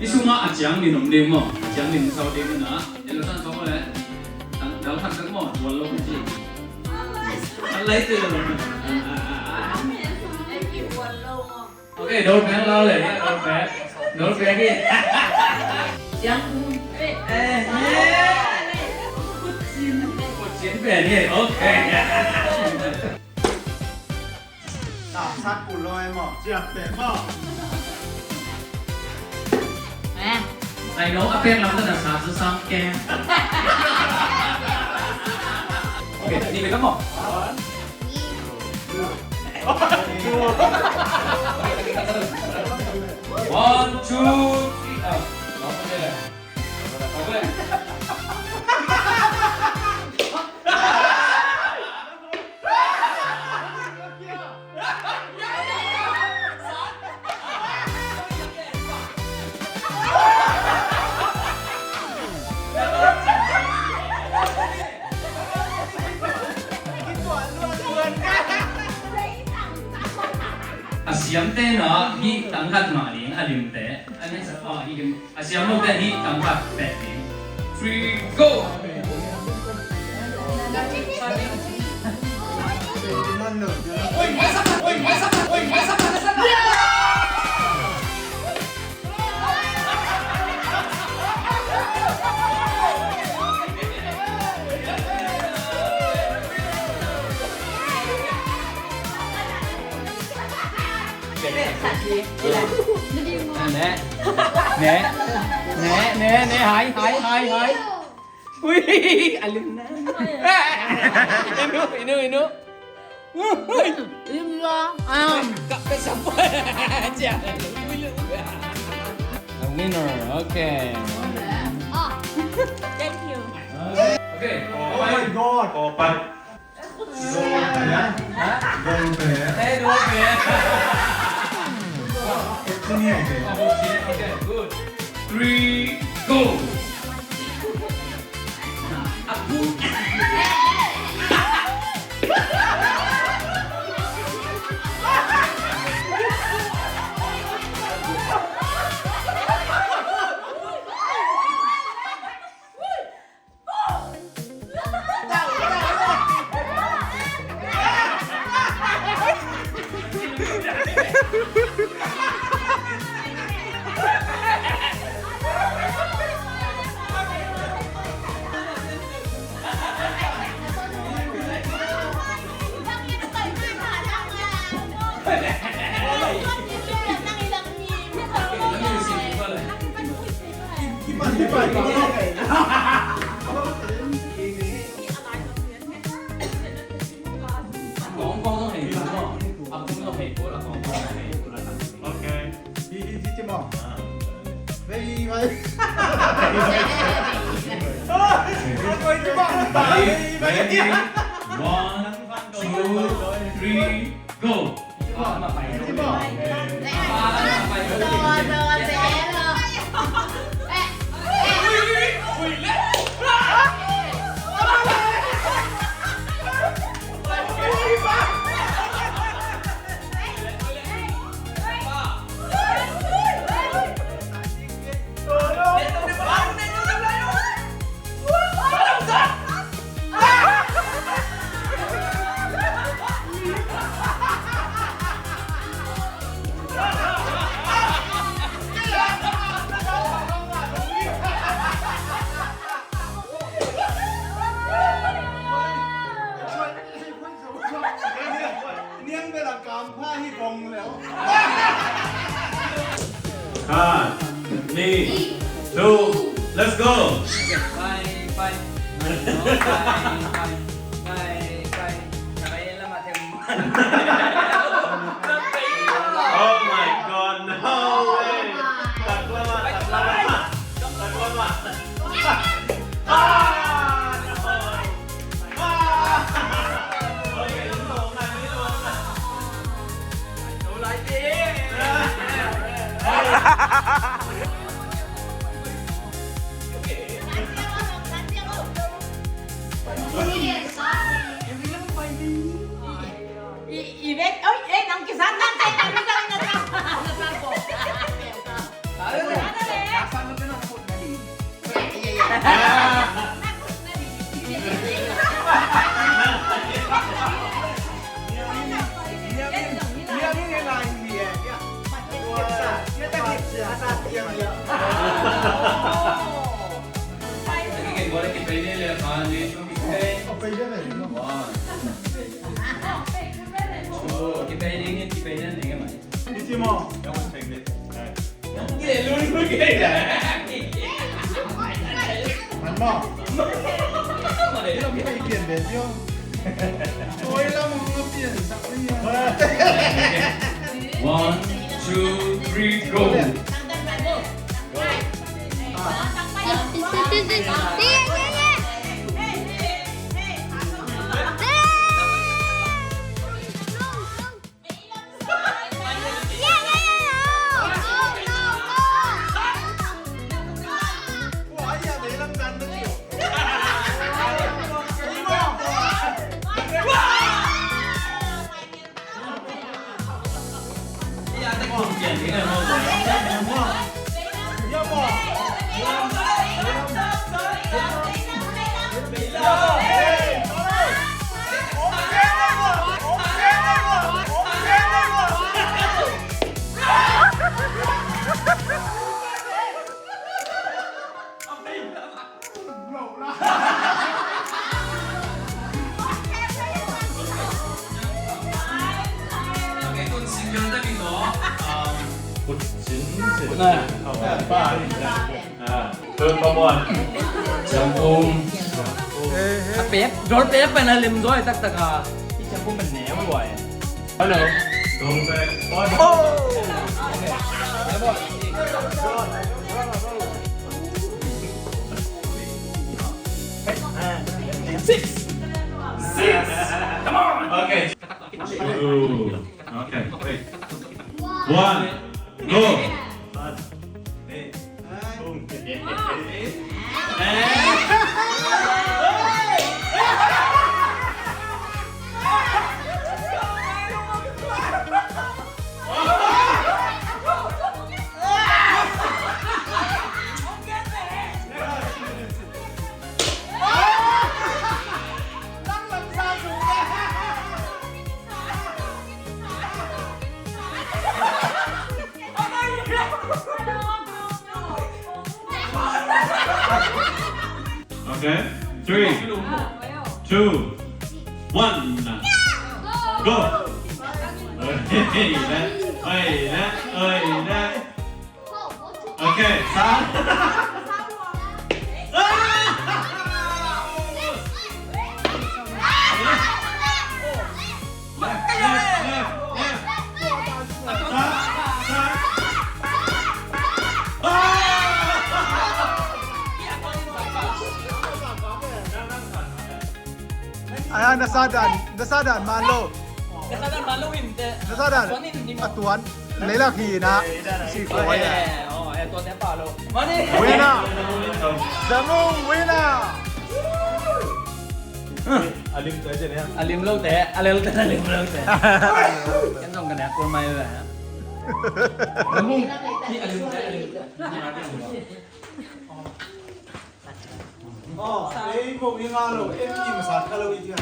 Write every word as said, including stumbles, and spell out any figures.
Hih sungah a ciang nih om ding maw? A ciang nih sau ding na. Elo san sau le. Dal khat khat maw? Tuan lo kong ci. A lai tu. Okay, dol pek lau le, dol pek. Dol pek hi. Ciang. Eh, eh. Kucin pek hi. Okay. Sat puloi maw? Ciak pek maw? Eh. Ai no, a pek lam ta na sa sa sam ke. Okay, ni pek maw? One, two, three. Ah, okay. A siamte na hih tang khat mah ding a limte. A nih sa, ah, hih lim. A siam lote hih tang khat pek ding. Three, go! Nè, nè, nè, nè, nè, hai, hai, hai, hai. Ui, a lim na. Inu, inu, inu. Ui. Lim na. Am. Kap pe sap. Cia. A winner. Okay. Oh. Thank you. Okay. Oh my God. Kopat. Dol pek. Eh, dol pek. Sini aja. Okay, good. Three, go. Aku. Okay. Ready? One, two, three, go. Khat, nih, two, let's go. Bye, bye. Bye, bye. Bye, bye. Oh my God, no way. I, i vet, oi, eh, nang kisan nang kai nang kisan nang kai. Iti maw? Man maw? Oi, la mong a pian sak ni a. One, two, three, go. A pep, dol pep pen a lim zaw taktak a. I ciang kum pen neu lua e. Hello. Dol pep. Oh! Six. Six. Come on. Okay. Two. Okay. Wait. One. Go. Okay. Three, two, one. Go. Oi, leh. Oi, leh. Oi, leh. Okay, sa. Aya, na sa dan, na sa dan man lo. Na sa dan man lo in te. Na sa dan. A tuan. Leilak hi na. Si ko ya. Oh, eh, tua te pa lo. Mani. Winner. Zamung winner. A lim te, a lim lo te, a lim lo te, a lim lo te. Ken zong ka ne kul mai ve. Zamung. Hi a lim te, a lim te. Oh, ei mo ni nga lo, em ni masa ka lo i tia.